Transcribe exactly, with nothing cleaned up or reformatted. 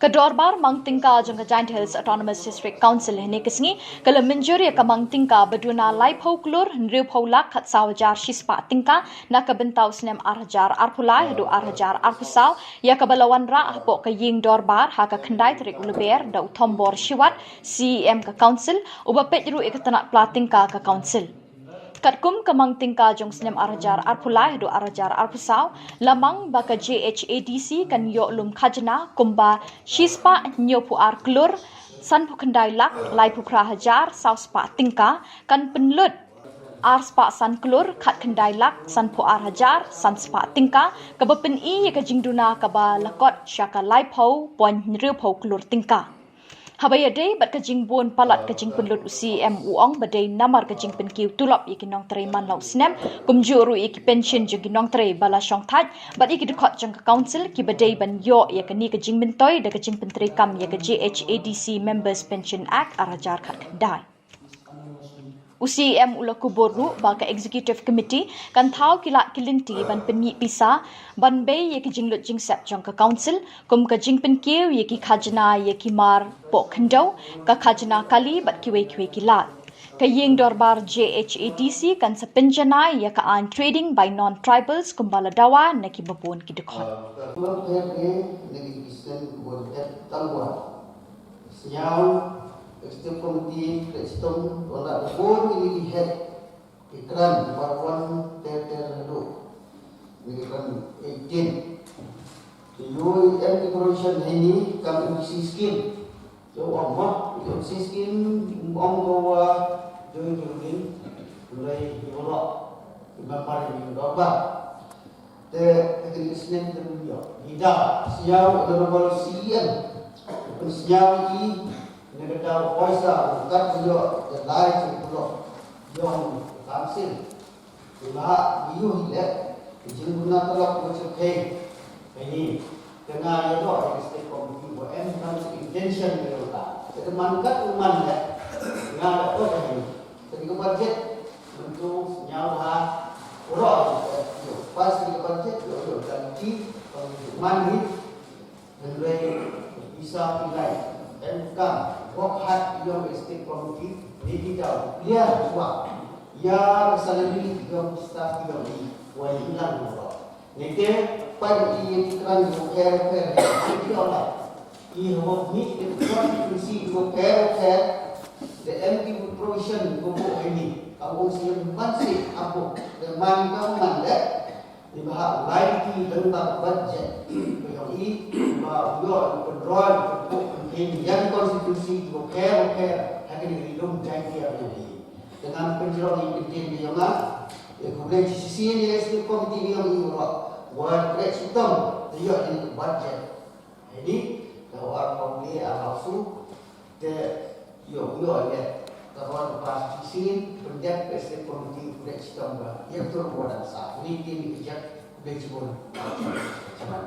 Ka dorbar mang tyngka jong ka Jaintia Hills Autonomous District Council hynne ka sngi ka la mynjur ïa ka mang tyngka ba duna laiphew klur hynriewphew lak khatsaw hajar shispah tyngka na ka bynta u snem ar hajar arphew lai haduh ar hajar arphew saw, ïa kaba la wanrah hapoh ka ïing dorbar ha ka khyndai tarik u Lber da u Thombor Shiwat, C E M ka Council, uba peit ruh ïa ka tnat pla tyngka ka Council. Katkum ka mang tyngka jong snem ar hajar arphew lai haduh ar hajar arphew saw, la mang ba ka J H A D C kan ïoh lum khajna kumba shispah hynñiewphew ar klur sanphew khyndai lak laiphew phra hajar sawspah tyngka, kan pynlut arspah san klur khatkhyndai lak sanphew ar hajar sanspah tyngka, kaba pyni ïa ka jingduna kaba la kot sha ka laiphew point hynriewphew klur tyngka. Haba ïadei bad ka jingbun palat ka jingpynlut, u C E M u ong ba dei namar ka jingpynkiew tulop ïa ki nongtrei man la u snem, kumjuh ruh ïa ki pension jong ki nongtrei ba la shong thait bad ïa ki dkhot jong ka Council kiba dei ban ïoh ïa kane ka jingmyntoi da ka jingpyntreikam ïa ka J H A D C Members Pension Act ar hajar khatkhyndai. U C E M u la kubur ruh ba ka Executive Committee kan thaw ki lad ki lynti ban pynmih pisa ban bei ïa ki jinglut jingsep jong ka Council, kum ka jingpynkiew ïa ki khajna ïa ki mar poh khyndew, ka khajna kali bad kiwei kiwei ki lad. Ka ïing dorbar J H A D C kan sa pynjanai ïa ka aiñ Trading by Non-Tribals kumba la dawa na kiba bun ki dkhot. Sñiaw, Executive Committee, President, wala bun ïa ki head, ki kren, bar wan ter ter haduh, ki kren eighteen. Te ïoh em ki provision heini kam M D C scheme. Ïoh ong ma, ïoh M D C scheme, ong ko wa, ïoh ïoh ning, mulai ïoh lo, ki member ïoh lo ba. Te, te kini snem te mun ïoh. Ngi da, sñiaw Honorable C E M. Pun sñiaw i, ne ka daw poisa, kat ïoh, te lai se pulo. Ïoh, council. Te ba, ïoh i le, jing guna talak mo che kei. Kini, te nga ïoh, te state committee, bo em kan se intention ne ïoh ta. Te man kat man le, nga le ko kini. Te ka budget, mentu sñiaw ha, uro, ïoh, pas ka budget, ïoh, ïoh, kan ti, kan man ni, Hynrei pisa pynlait, em kam, wok hat ïong State Committee, ni ki daw, ïa, wa, ïa, salary ïong staff ïong i, wa i lang wa. Ni te, pan i ïa ki krang ïong pher pher, ïong la. I hok ni, i constituency ïong pher pher, the M P provision ïong bo ini, ka wong sien man si, apo, the man ka man le, Ni ba ha lai ki dang ta budget. Ba yong i, ba u yo, u pynroi, u pynpuk, pynpin, yang konstitusi, u pher, u pher, ha kini ri dum jai ki ya ni. Dengan pynjrong i pyntin ni yong a, ya ku blei sisi ni ya sini komiti ni yong i ro. Wa krek sitom, ya ni budget. Jadi, ka war pawli a baksu, te yo yo le, ka war pas sini, pendek peste komiti, pendek sitom ba, ya tur wadan sa, ni tin ijak, pendek sibun. Cuman.